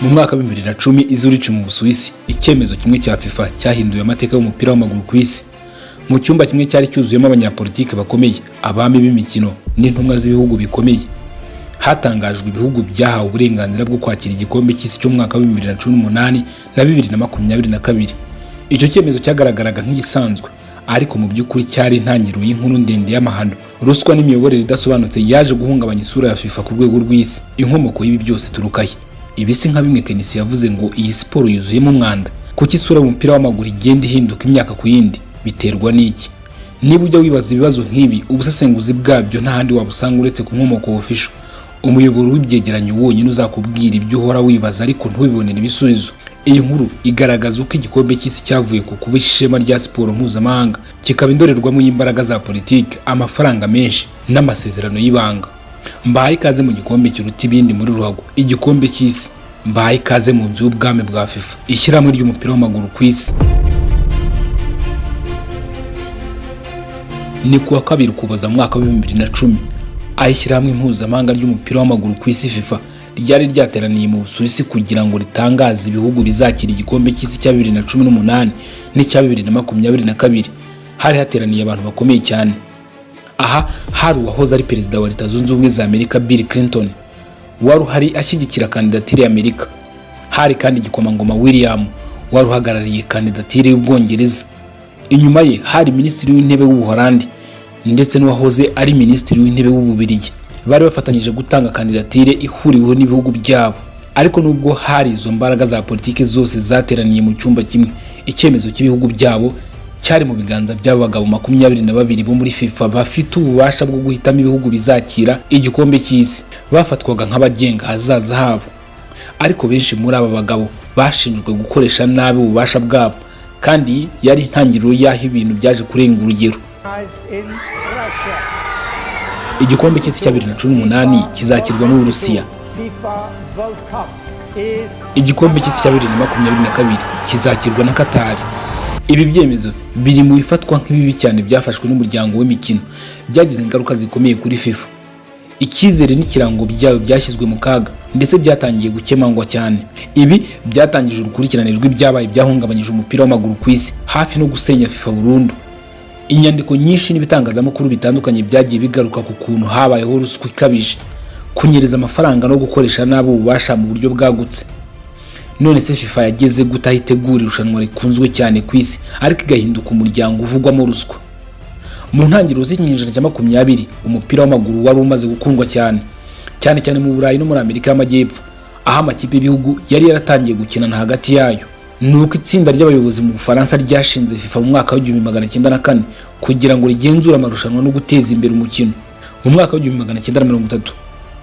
Mu mwaka wa 2010 i Zurich mu Busuwisi, icyemezo kimwe cya FIFA cyahinduye amateka y'umupira w'amaguru ku isi. Mu cyumba kimwe cyari cyuzuyemo abanyapolitiki bakomeye, abami b'imikino n'intumwa z'ibihugu bikomeye, hatangajwe ibihugu byahawe uburenganzira bwo kwakira Igikombe cy'Isi cy'umwaka wa 2018 na 2022. Icyo cyemezo cyagaragaraga nk'igisanzwe, ariko mu by'ukuri cyari intangiriro y'inkuru ndende y'amahano, ruswa n'imiyoborere idasobanutse yaje guhungabanya isura ya FIFA ku rwego rw'isi. Inkomoko y'ibi byose ituruka he? Ibi si nka bimwe KNC yavuze ngo iyi siporo yuzuyemo umwanda? Kuki isura y'umupira w'amaguru igenda ihinduka imyaka ku yindi? Biterwa n'iki? Niba ujya wibaza ibibazo nk'ibi, ubusesenguzi bwabyo nta handi wabusanga uretse ku Nkomoko Official, umuyoboro w'ibyegeranyo wonyine uzakubwira ibyo uhora wibaza ariko ntubibonere ibisubizo. Iyi nkuru igaragaza uko Igikombe cy'Isi cyavuye ku kuba ishema rya siporo mpuzamahanga kikaba indorerwamo y'imbaraga za politiki, amafaranga menshi n'amasezerano y'ibanga. Mbahaye ikaze mu gikombe kiruta ibindi muri ruhago, Igikombe cy'Isi. Mbahaye ikaze mu nzu y'ubwami bwa FIFA, ishyirahamwe ry'umupira w'amaguru ku isi. Ni kuwa 2 Ukuboza mu mwaka wa 2010, aho ishyirahamwe mpuzamahanga ry'umupira w'amaguru ku isi, FIFA, ryari ryateraniye mu Busuwisi kugira ngo ritangaze ibihugu bizakira Igikombe cy'Isi cya 2018 n'icya 2022. Hari hateraniye abantu bakomeye cyane. Aha hari uwahoze ari perezida wa Leta Zunze Ubumwe za Amerika, Bill Clinton, wari uhari ashyigikira kandidatire ya Amerika. Hari kandi igikomangoma William wari uhagarariye kandidatire y'Ubwongereza. Inyuma ye hari minisitiri w'intebe w'Ubuholandi ndetse n'uwahoze ari minisitiri w'intebe w'Ububiligi, bari bafatanyije gutanga kandidatire ihuriweho n'ibihugu byabo. Ariko nubwo hari izo mbaraga za politiki zose zateraniye mu cyumba kimwe, icyemezo cy'ibihugu byabo cyari mu biganza by'abagabo 22 bo muri FIFA bafite ububasha bwo guhitamo ibihugu bizakira Igikombe cy'Isi. Bafatwaga nk'abagenga ahazaza habo, ariko benshi muri aba bagabo bashinjwe gukoresha nabi ububasha bwabo, kandi yari intangiriro y'aho ibintu byaje kurenga urugero. In Russia. Igikombe cy'Isi cya 2018 kizakirwa n'Uburusiya. FIFA World Cup is Igikombe cy'Isi cya 2022 kizakirwa na Katari. Ibi byemezo biri mu bifatwa nk'ibibi cyane byafashwe n'umuryango w'imikino. Byagize ingaruka zikomeye kuri FIFA. Icyizere n'ikirango byayo byashyizwe mu kaga, ndetse byatangiye gukemangwa cyane. Ibi byatangije urukurikirane rw'ibyabaye byahungabanyije umupira w'amaguru ku isi, hafi no gusenya FIFA burundu. Inyandiko nyinshi n'ibitangazamakuru bitandukanye byagiye bigaruka ku kuntu habayeho ruswa ikabije, kunyereza amafaranga no gukoresha nabi ububasha mu buryo bwagutse. None se FIFA yageze gute aho itegura irushanwa rikunzwe cyane ku isi, ariko igahinduka umuryango uvugwamo ruswa? Mu ntangiriro z'ikinyejana cya 20, umupira w'amaguru wari umaze gukundwa cyane, cyane cyane mu Burayi no muri Amerika y'Amajyepfo, aho amakipe y'ibihugu yari yaratangiye gukinana hagati yayo. Ni uko itsinda ry'abayobozi mu Bufaransa ryashinze FIFA mu mwaka wa 1904 kugira ngo rigenzure amarushanwa no guteza imbere umukino. Mu mwaka wa 1930,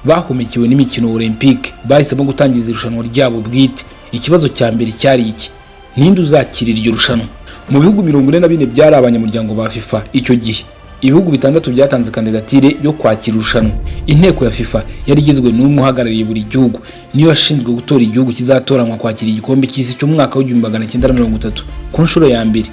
bahumekewe n'imikino Olympique, bahisemo gutangiza irushanwa ryabo bwite. Ikibazo cya mbere cyari iki: ninde uzakira iryo rushanwa? Mu bihugu 44 byari abanyamuryango ba FIFA icyo gihe, ibihugu bitandatu byatanze kandidatire yo kwakira irushanwa. Inteko ya FIFA yari igizwe n'umwe uhagarariye buri gihugu, niyo yashinzwe gutora igihugu kizatoranywa kwakira Igikombe cy'Isi cy'umwaka wa 1930 ku nshuro ya mbere.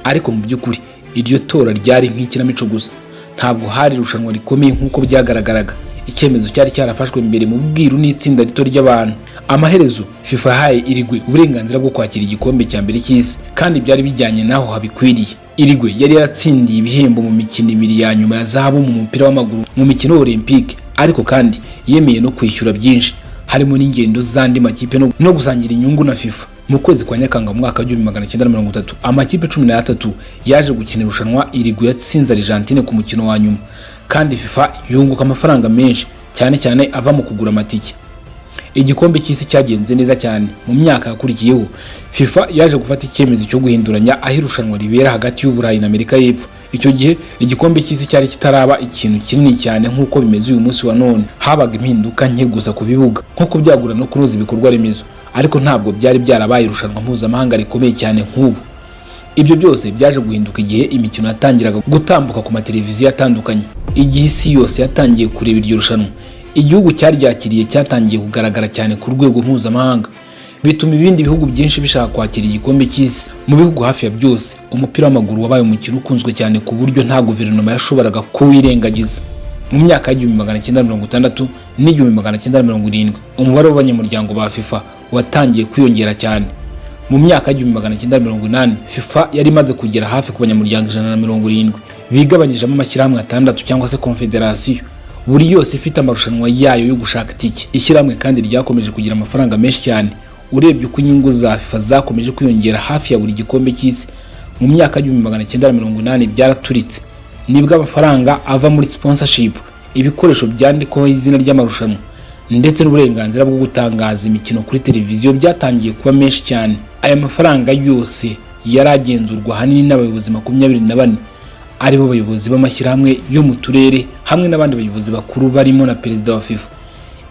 Ariko mu by'ukuri iryo tora ryari nk'ikinamico gusa, ntabwo hari irushanwa rikomeye nk'uko byagaragaraga. Icyemezo cyari cyarafashwe mbere mu bwiru n'itsinda rito ry'abantu. Amaherezo FIFA yahaye Uruguay uburenganzira bwo kwakira igikombe cya mbere cy'isi, kandi byari bijyanye n'aho habikwiriye. Uruguay yari yaratsindiye ibihembo mu mikino ibiri ya nyuma ya zahabu mu mupira w'amaguru mu mikino Olympique. Ariko kandi yemeye no kwishyura byinshi, harimo n'ingendo z'andi makipe no gusangira inyungu na FIFA. Mu kwezi kwa Nyakanga mu mwaka wa 1930, amakipe 13 yaje gukina irushanwa. Uruguay yatsinze Argentine ku mukino wa nyuma, kandi FIFA yunguka amafaranga menshi, cyane cyane ava mu kugura amatike. Igikombe cy'Isi cyagenze neza cyane. Mu myaka yakurikiyeho, FIFA yaje gufata icyemezo cyo guhinduranya aho irushanwa ribera hagati y'Uburayi na Amerika y'Epfo. Icyo gihe Igikombe cy'Isi cyari kitaraba ikintu kinini cyane nk'uko bimeze uyu munsi wa none. Habaga impinduka nke gusa ku bibuga, nko kubyagura no kunoza ibikorwa remezo, ariko ntabwo byari byarabaye irushanwa mpuzamahanga rikomeye cyane nk'ubu. Ibyo byose byaje guhinduka igihe imikino yatangiraga gutambuka ku mateleviziyo atandukanye. Igihe isi yose yatangiye kureba iryo rushanwa, igihugu cyaryakiriye cyatangiye kugaragara cyane ku rwego mpuzamahanga, bituma ibindi bihugu byinshi bishaka kwakira Igikombe cy'Isi. Mu bihugu hafi ya byose, umupira w'amaguru wabaye umukino ukunzwe cyane, ku buryo nta guverinoma yashoboraga kuwirengagiza. Mu myaka y'1960 n'1970, umubare w'abanyamuryango ba FIFA watangiye kwiyongera cyane. Mu myaka y'1980, FIFA yari imaze kugera hafi ku banyamuryango 170, bigabanyijemo amashyirahamwe atandatu cyangwa se konfederasiyo, buri yose ifite amarushanwa yayo yo gushaka itike. Ishyirahamwe kandi ryakomeje kugira amafaranga menshi cyane. Urebye uko inyungu za FIFA zakomeje kwiyongera hafi ya buri gikombe cy'isi, mu myaka y'1980 byaraturitse. Nibwo amafaranga ava muri sponsorship, ibikoresho byandikwaho izina ry'amarushanwa, ndetse n'uburenganzira bwo gutangaza imikino kuri televiziyo byatangiye kuba menshi cyane. Aya mafaranga yose yari agenzurwa ahanini n'abayobozi 24, aribo bayobozi b'amashyirahamwe yo mu turere, hamwe n'abandi bayobozi bakuru barimo na perezida wa FIFA.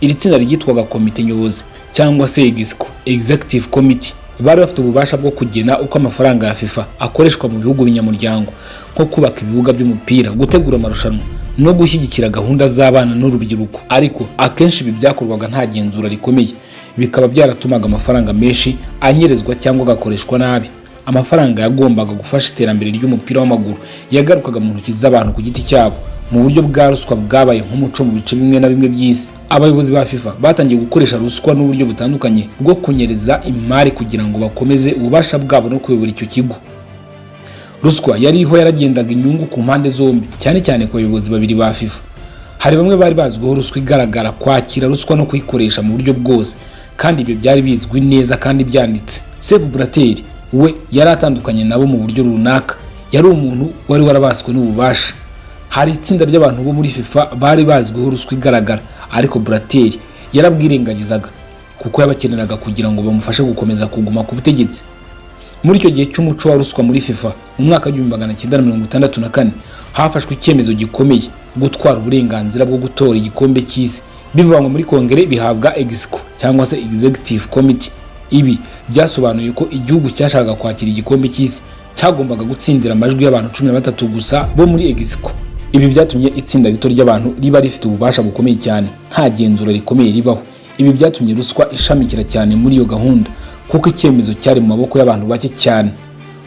Iri tsinda ryitwaga komite nyobozi cyangwa se EXCO, Executive Committee. Bari bafite ububasha bwo kugena uko amafaranga ya FIFA akoreshwa mu bihugu binyamuryango, nko kubaka ibibuga by'umupira, gutegura amarushanwa no gushyigikira gahunda z'abana n'urubyiruko. Ariko akenshi ibi byakorwaga nta genzura rikomeye, bikaba byaratumaga amafaranga menshi anyerezwa cyangwa agakoreshwa nabi. Amafaranga yagombaga gufasha iterambere ry'umupira w'amaguru yagarukaga mu ntoki z'abantu ku giti cyabo, mu buryo bwa ruswa bwabaye nk'umuco mu bice bimwe na bimwe by'isi. Abayobozi ba FIFA batangiye gukoresha ruswa n'uburyo butandukanye bwo kunyereza imari kugira ngo bakomeze ububasha bwabo no kuyobora icyo kigo. Ruswa yari iriho yaragendaga inyungu ku mpande zombi, cyane cyane ku bayobozi babiri ba FIFA. Hari bamwe bari bazwiho ruswa igaragara, kwakira ruswa no kuyikoresha mu buryo bwose, kandi ibyo byari bizwi neza kandi byanditse. Sepp Blatter we yari atandukanye nabo mu buryo runaka. Yari umuntu wari warabaswe n'ububasha. Hari itsinda ry'abantu bo muri FIFA bari bazwiho ruswa igaragara, ariko Blatter yarabwirengagizaga kuko yabakeneraga kugira ngo bamufashe gukomeza kuguma ku butegetsi. Muri icyo gihe cy'umuco wa ruswa muri FIFA, mu mwaka w'1964 hafashwe icyemezo gikomeye: gutwara uburenganzira bwo gutora igikombe cy'isi bivanywe muri kongere bihabwa EXCO cyangwa se Executive Committee. Ibi byasobanuye ko igihugu cyashakaga kwakira igikombe cy'isi cyagombaga gutsindira amajwi y'abantu 13 gusa bo muri EXCO. Ibi byatumye itsinda rito ry'abantu riba rifite ububasha bukomeye cyane, nta genzura rikomeye ribaho. Ibi byatumye ruswa ishamikira cyane muri iyo gahunda, kuko icyemezo cyari mu maboko y'abantu bake cyane.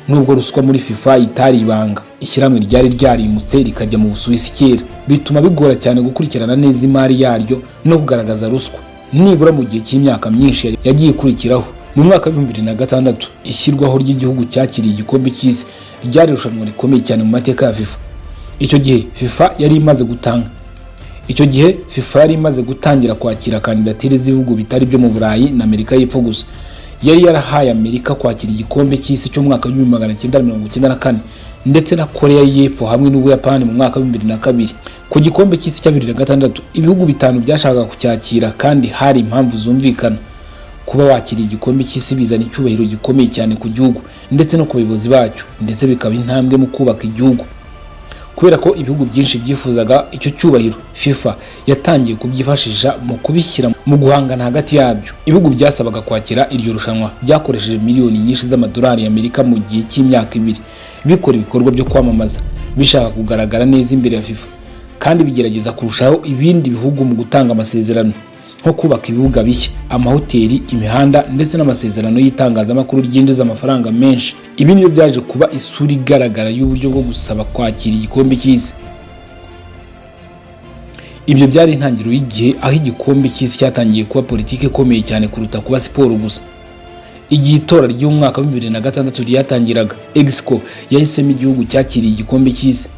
Nubwo ruswa muri FIFA itari ibanga, ishyirahamwe ryari ryarimutse rikajya mu Busuwisi kera, bituma bigora cyane gukurikirana neza imari yaryo no kugaragaza ruswa, nibura mu gihe cy'imyaka myinshi yagiye ikurikiraho. Mu mwaka wa 2006, ishyirwaho ry'igihugu cyakiriye igikombe cy'isi ryari irushanwa rikomeye cyane mu mateka ya FIFA. Icyo gihe FIFA yari imaze gutangira kwakira kandidatire z'ibihugu bitari byo mu Burayi na Amerika y'Epfo gusa. Yari yarahaye Amerika kwakira igikombe cy'isi cy'umwaka wa 1994, ndetse na Korea y'Epfo hamwe n'Ubuyapani mu mwaka wa 2002. Ku gikombe cy'isi cya 2006, ibihugu bitanu byashakaga kucyakira, kandi hari impamvu zumvikana. Kuba wakiriye igikombe cy'isi bizana icyubahiro gikomeye cyane ku gihugu ndetse no ku bayobozi bacyo, ndetse bikaba intambwe mu kubaka igihugu. Kubera ko ibihugu byinshi byifuzaga icyo cyubahiro, FIFA yatangiye kubyifashisha mu kubishyira mu guhangana hagati yabyo. Ibihugu byasabaga kwakira iryo rushanwa byakoresheje miliyoni nyinshi z'amadolari y'Amerika mu gihe cy'imyaka 2, bikora ibikorwa byo kwamamaza, bishaka kugaragara neza imbere ya FIFA, kandi bigerageza kurushaho ibindi bihugu mu gutanga amasezerano, nko kubaka ibibuga bishya, amahoteli, imihanda, ndetse n'amasezerano y'itangazamakuru ryinjiza amafaranga menshi. Ibi nibyo byaje kuba isura igaragara y'uburyo bwo gusaba kwakira igikombe cy'isi. Ibyo byari intangiriro y'igihe aho igikombe cy'isi cyatangiye kuba politiki ikomeye cyane kuruta kuba siporo gusa. Igihe itora ry'umwaka wa 2006 ryatangiraga, EXCO yahisemo igihugu cyakiriye igikombe cy'isi,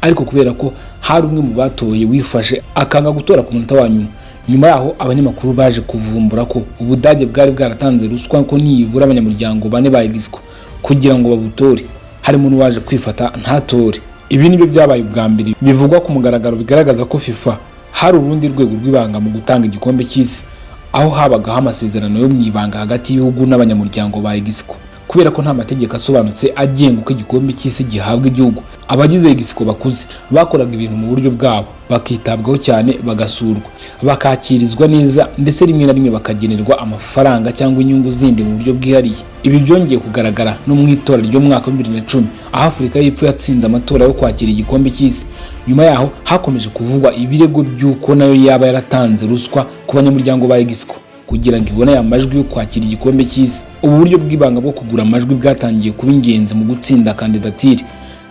ariko kubera ko hari umwe mu batoye wifashe akanga gutora ku munota wa nyuma. Nyuma yaho abanyamakuru baje kuvumbura ko Ubudage bwari bwaratanze ruswa ko nibura abanyamuryango bane ba EXCO kugira ngo babutore, harimo n'uwaje kwifata ntatore. Ibi nibyo byabaye ubwa mbere bivugwa ku mugaragaro bigaragaza ko FIFA hari urundi rwego rw'ibanga mu gutanga igikombe cy'isi, aho habagaho amasezerano yo mu ibanga hagati y'ibihugu n'abanyamuryango ba EXCO. Kubera ko nta mategeko asobanutse agenga uko igikombe cy'isi gihabwa igihugu, abagize EXCO bakuze bakoraga ibintu mu buryo bwabo, bakitabwaho cyane, bagasurwa, bakakirizwa neza, ndetse rimwe na rimwe bakagenerwa amafaranga cyangwa inyungu zindi mu buryo bwihariye. Ibi byongeye kugaragara no mu itora ry'umwaka wa 2010, aho Afurika y'Epfo yatsinze amatora yo kwakira igikombe cy'isi. Nyuma yaho hakomeje kuvugwa ibirego by'uko nayo yaba yaratanze ruswa ku banyamuryango ba EXCO kugira ngo ibone aya majwi yo kwakira igikombe cy'isi. Ubu buryo bw'ibanga bwo kugura amajwi bwatangiye kuba ingenzi mu gutsinda kandidatire,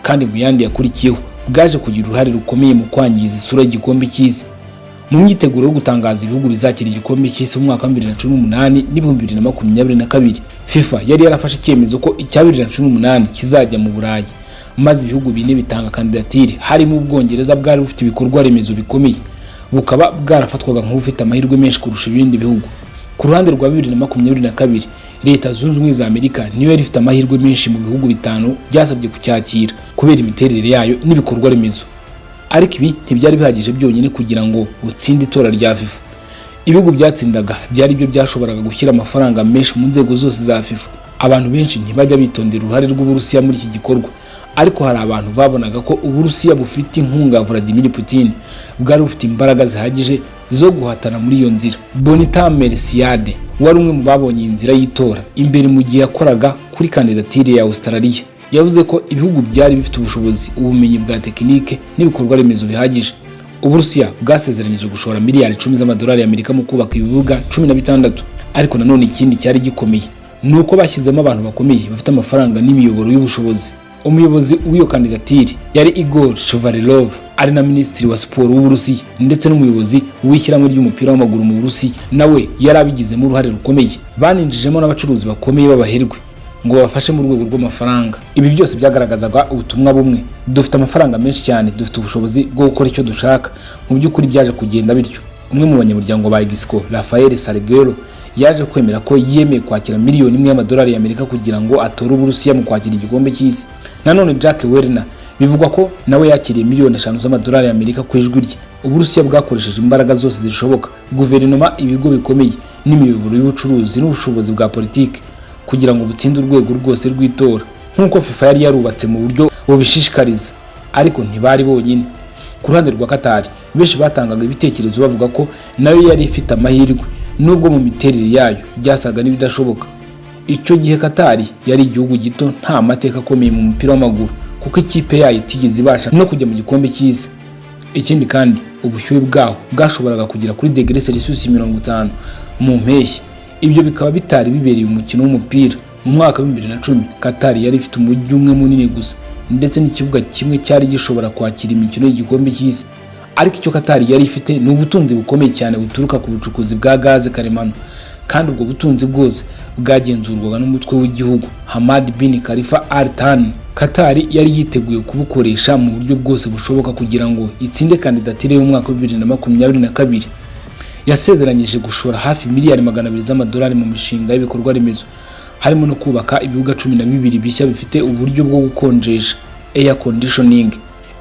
kandi mu yandi yakurikiyeho. Bwaje kugira uruhare rukomeye mu kwangiza isura y'igikombe cy'isi. Mu myiteguro yo gutangaza ibihugu bizakira igikombe cy'isi mu mwaka wa 2018 n'2022, FIFA yari yarafashe icyemezo ko icya 2018 kizajya mu Burayi, maze ibihugu bine bitanga kandidatire, harimo Ubwongereza bwari bufite ibikorwa remezo bikomeye, bukaba bwarafatwaga nk'ubufite amahirwe menshi kurusha ibindi bihugu. Ku ruhande rwa 2022, Leta Zunze Ubumwe za Amerika niyo yari ifite amahirwe menshi mu bihugu bitanu byasabye kucyakira, kubera imiterere yayo n'ibikorwa remezo. Ariko ibi ntibyari bihagije byonyine kugira ngo utsinde itora rya FIFA. Ibihugu byatsindaga byari byo byashoboraga gushyira amafaranga menshi mu nzego zose za FIFA. Abantu benshi ntibajya bitondera uruhare rw'Uburusiya muri iki gikorwa, ariko hari abantu babonaga ko Uburusiya bufite inkunga ya Vladimir Putin bwari bufite imbaraga zihagije zo guhatana muri iyo nzira. Bonita Mersiade wari umwe mu babonye iyi nzira y'itora imbere mu gihe yakoraga kuri kandidatire ya Australia, yavuze ko ibihugu byari bifite ubushobozi, ubumenyi bwa tekinike n'ibikorwa remezo bihagije. Uburusiya bwasezeranyije gushora miliyari 10 z'amadolari y'Amerika mu kubaka ibibuga 16. Ariko nanone ikindi cyari gikomeye ni uko bashyizemo abantu bakomeye bafite amafaranga n'imiyoboro y'ubushobozi. Umuyobozi w'iyo kandidatire yari Igor Shuvalov, ari na minisitiri wa siporo w'Uburusiya ndetse n'umuyobozi w'ishyirahamwe ry'umupira w'amaguru mu Burusiya, nawe yari abigizemo uruhare rukomeye. Baninjijemo n'abacuruzi bakomeye b'abaherwe ngo babafashe mu rwego rw'amafaranga. Ibi byose byagaragazaga ubutumwa bumwe: dufite amafaranga menshi cyane, dufite ubushobozi bwo gukora icyo dushaka. Mu by'ukuri byaje kugenda bityo. Umwe mu banyamuryango ba Exco, Rafael Salguero, yaje kwemera ko yemeye kwakira miliyoni 1 y'amadolari y'Amerika kugira ngo atore Uburusiya mu kwakira igikombe cy'isi. Nanone Jack Werner bivugwa ko nawe yakiriye miliyoni 5 z'amadolari y'Amerika ku ijwi rye. Uburusiya bwakoresheje imbaraga zose zishoboka, guverinoma, ibigo bikomeye n'imiyoboro y'ubucuruzi n'ubushobozi bwa politiki, kugira ngo butsinde urwego rwose rw'itora nk'uko FIFA yari yarubatse mu buryo bubishishikariza. Ariko ntibari bonyine. Ku ruhande rwa Katari, benshi batangaga ibitekerezo bavuga ko nayo yari ifite amahirwe, nubwo mu miterere yayo byasaga n'ibidashoboka. Icyo gihe Katari yari igihugu gito, nta mateka akomeye mu mupira w'amaguru, kuko ikipe yayo itigeze ibasha no kujya mu gikombe cy'isi. Ikindi kandi, ubushyuhe bwaho bwashoboraga kugera kuri degere Celsius 50 mu mpeshyi, ibyo bikaba bitari bibereye umukino w'umupira. Mu mwaka wa 2010, Katari yari ifite umujyi umwe munini gusa ndetse n'ikibuga kimwe cyari gishobora kwakira imikino y'igikombe cy'isi. Ariko icyo Katari yari ifite ni ubutunzi bukomeye cyane buturuka ku bucukuzi bwa gaze karemano, kandi ubwo butunzi bwose bwagenzurwaga n'umutwe w'igihugu Hamad bin Khalifa Al Thani. Katari yari yiteguye kubukoresha mu buryo bwose bushoboka kugira ngo itsinde kandidatire y'umwaka wa 2022. Yasezeranyije gushora hafi miliyari 200 z'amadolari mu mishinga y'ibikorwa remezo, harimo no kubaka ibibuga 12 bishya bifite uburyo bwo gukonjesha, air conditioning.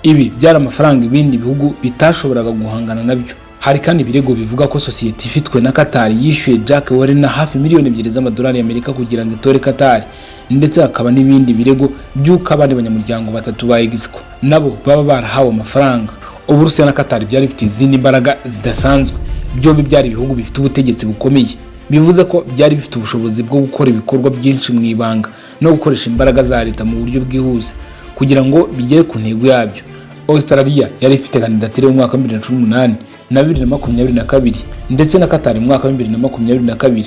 Ibi byari amafaranga ibindi bihugu bitashoboraga guhangana nabyo. Hari kandi ibirego bivuga ko sosiyete ifitwe na Qatar yishyuye Jack Werner hafi miliyoni 2 z'amadolari y'Amerika kugira ngo itore Qatar, ndetse hakaba n'ibindi birego by'uko abandi banyamuryango batatu ba Exco nabo baba barahawe amafaranga. Uburusiya na Qatar byari bifite izindi mbaraga zidasanzwe. Byombi byari ibihugu bifite ubutegetsi bukomeye, bivuze ko byari bifite ubushobozi bwo gukora ibikorwa byinshi mu ibanga no gukoresha imbaraga za leta mu buryo bwihuse kugira ngo bigere ku ntego yabyo. Australia yari ifite kandidatire y'umwaka wa 2018 na 2022, ndetse na Qatar mu mwaka wa 2022.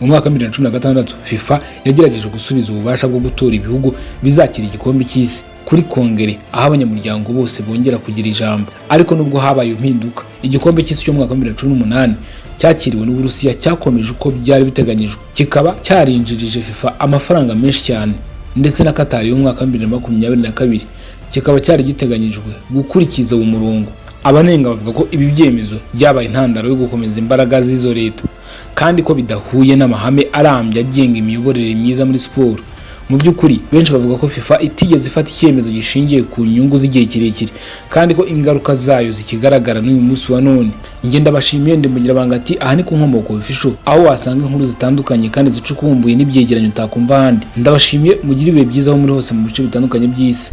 Mu mwaka wa 2016, FIFA yagerageje gusubiza ububasha bwo gutora ibihugu bizakira igikombe cy'isi kuri kongere, aho abanyamuryango bose bongera kugira ijambo. Ariko nubwo habaye impinduka, igikombe cy'isi cyo mu mwaka wa 2018 cyakiriwe n'Uburusiya cyakomeje uko byari biteganyijwe, kikaba cyarinjirije FIFA amafaranga menshi cyane, ndetse na Qatar yo mu mwaka wa 2022 kikaba cyari giteganyijwe gukurikiza uwo murongo. Abanenga bavuga ko ibi byemezo byabaye intandaro yo gukomeza imbaraga z'izo leta, kandi ko bidahuye n'amahame arambye agenga imiyoborere myiza muri siporo. Mu by'ukuri, benshi bavuga ko FIFA itigeze ifata icyemezo gishingiye ku nyungu z'igihe kirekire, kandi ko ingaruka zayo zikigaragara n'uyu munsi wa none. Njye ndabashimiye, ndimugira banga ati aha ni ku Nkomoko Official, aho wasanga inkuru zitandukanye kandi zicukumbuye n'ibyegeranyo utakumva ahandi. Ndabashimiye, mugire ibihe byiza aho muri hose mu bice bitandukanye by'isi.